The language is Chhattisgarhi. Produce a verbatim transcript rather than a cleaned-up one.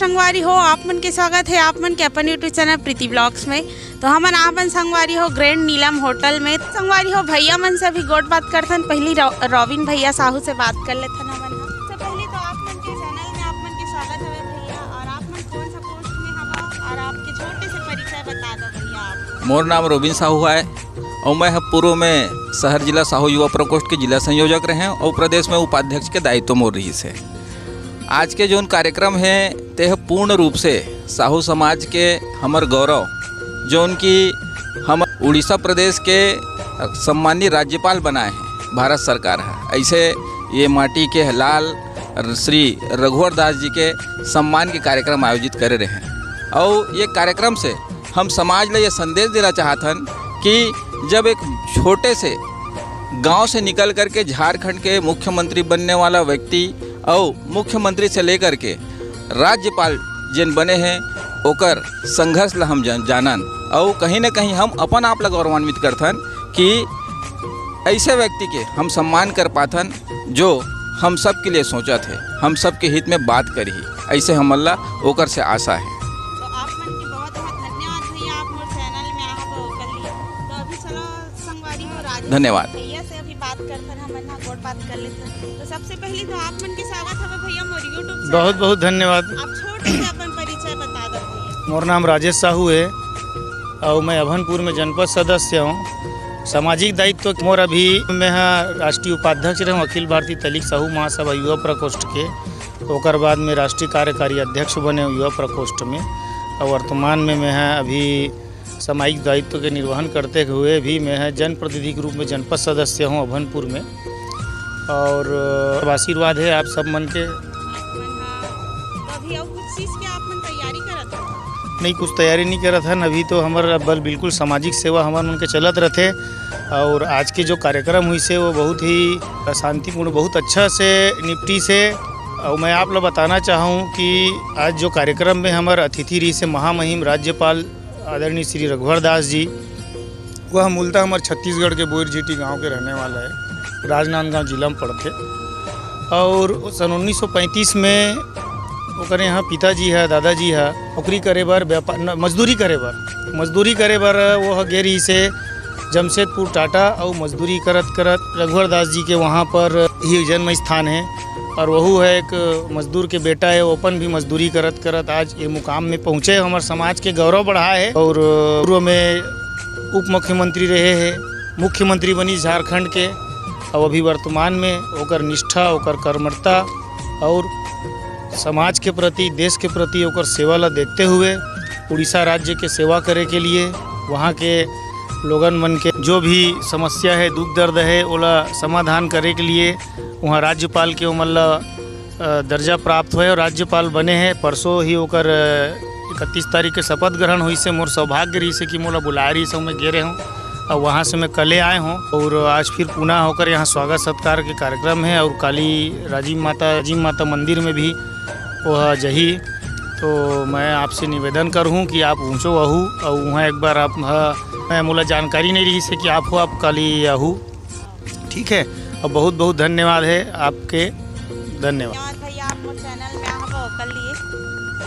संगवारी हो, आप मन के स्वागत हे आप मन के अपन YouTube चैनल प्रीति ब्लॉग्स में। तो हमन आपन संगवारी हो ग्रैंड नीलम होटल में। संगवारी हो, भैया मन से अभी गोठ बात करथन। पहली रॉ-, रॉबिन भैया साहू से बात कर लेथन हमन ह। सबसे पहले तो आप मन के चैनल में आप मन के स्वागत हवे भैया, और आप मन कौन सा पोस्ट में हवा और आपके छोटे से परिचय बता दो भैया आप। मोर नाम रॉबिन साहू आय और मैं ह पूर्व में शहर जिला साहू युवा प्रकोष्ठ के जिला संयोजक रहे और प्रदेश में उपाध्यक्ष के दायित्व मोर रहिस हे। आज के जोन कार्यक्रम हे, तेह पूर्ण रूप से साहू समाज के हमर गौरव, जोन की हम उड़ीसा प्रदेश के सम्मानित राज्यपाल बनाए हैं भारत सरकार है। ऐसे ये माटी के लाल श्री रघुवर दास जी के सम्मान के कार्यक्रम आयोजित करे रहे हैं। और ये कार्यक्रम से हम समाज ला ये संदेश देना चाहत हन कि जब एक छोटे से गांव से निकल करके झारखंड के मुख्यमंत्री बनने वाला व्यक्ति और मुख्यमंत्री से लेकर के राज्यपाल जेन बने हैं, ओकर संघर्ष ला हम जान-, जानन, और कहीं ना कहीं हम अपन आप ला गौरवान्वित करथन कि ऐसे व्यक्ति के हम सम्मान कर पाथन, जो हम सब के लिए सोचत हे, हम सब के हित में बात करही, ऐसे हमन ला ओकर से आशा है। तो आप मन के बहुत बहुत धन्यवाद भैया, आप मोर चैनल में आप कर लिए। तो अभी चलो संगवारी हो राजेश धन्यवाद। भैया से अभी बात करथन, हमन ह गोठ बात कर लेथन। तो सबसे पहले तो आप मन के स्वागत हवे भैया मोर YouTube चैनल। बहुत बहुत धन्यवाद। आप छोटे से अपन परिचय बता दो भैया। मोर नाम राजेश साहू है और मैं अभनपुर में जनपद सदस्य हूँ। सामाजिक दायित्व मोर अभी मैं ह राष्ट्रीय उपाध्यक्ष रहूँ अखिल भारतीय तलिक साहू महासभा युवा प्रकोष्ठ के। ओकर बाद में राष्ट्रीय कार्यकारी अध्यक्ष बने हूँ युवा प्रकोष्ठ में। और वर्तमान में मैं ह अभी सामाजिक दायित्व के निर्वहन करते हुए भी मैं ह जनप्रतिनिधि के रूप में जनपद सदस्य हूँ अभनपुर में। और, अ, आशीर्वाद है आप सब मन के। तो अभी और कुछ चीज के आप मन तैयारी करत हो? नहीं, कुछ तैयारी नहीं करत हन। अभी तो हमर बल बिल्कुल सामाजिक सेवा हमर मन के चलत रथे। और आज के जो कार्यक्रम हुई से वो बहुत ही शांतिपूर्ण, बहुत अच्छा से निपटी से। और मैं आप ला बताना चाहूँ कि आज जो कार्यक्रम में हमर अतिथि रही से महामहिम राज्यपाल आदरणीय श्री रघुवर दास जी, वह मूलतः हमर छत्तीसगढ़ के बोईरझीटी गांव के रहने वाला है, राजनांदगांव जिला में पड़थे। और सन उन्नीस सौ पैंतीस में ओकर यहाँ पिताजी है, दादाजी है, नौकरी करे बर, व्यापार, न-, मजदूरी करे बर, मजदूरी करे बर वो ह गे रही से जमशेदपुर टाटा, और मजदूरी करत करत रघुवर दास जी के वहाँ पर ही जन्म स्थान है। और वहू है एक मजदूर के बेटा है, वो अपन भी मजदूरी करत करत आज ये मुकाम में पहुँचे, हमर समाज के गौरव बढ़ाए है। और पूर्व में उप मुख्यमंत्री रहे हैं, मुख्यमंत्री बनी झारखंड के, और अभी वर्तमान में ओकर निष्ठा, ओकर कर्मठता और समाज के प्रति, देश के प्रति ओकर सेवा ला देखते हुए उड़ीसा राज्य के सेवा करे के लिए, वहाँ के लोगन मन के जो भी समस्या है, दुख दर्द है, ओला समाधान करे के लिए वहाँ राज्यपाल के ओमन ला, अ, दर्जा प्राप्त होए और राज्यपाल बने हैं। परसों ही ओकर, अ, इकतीस तारीख के शपथ ग्रहण हुई से मोर सौभाग्य रही से कि मोला बुलाए रही से मैं गे रहे हूँ। और वहाँ से मैं कले आए हूँ और आज फिर पुनः होकर यहाँ स्वागत सत्कार के कार्यक्रम है और काली राजिम माता, राजिम माता मंदिर में भी वह जही। तो मैं आपसे निवेदन करूँ कि आप पहुँचो वहू और वहाँ एक बार आप, हाँ, मैं मोला जानकारी नहीं रही से कि आप हो, आप काली आहू। ठीक है, और बहुत बहुत धन्यवाद है आपके, धन्यवाद।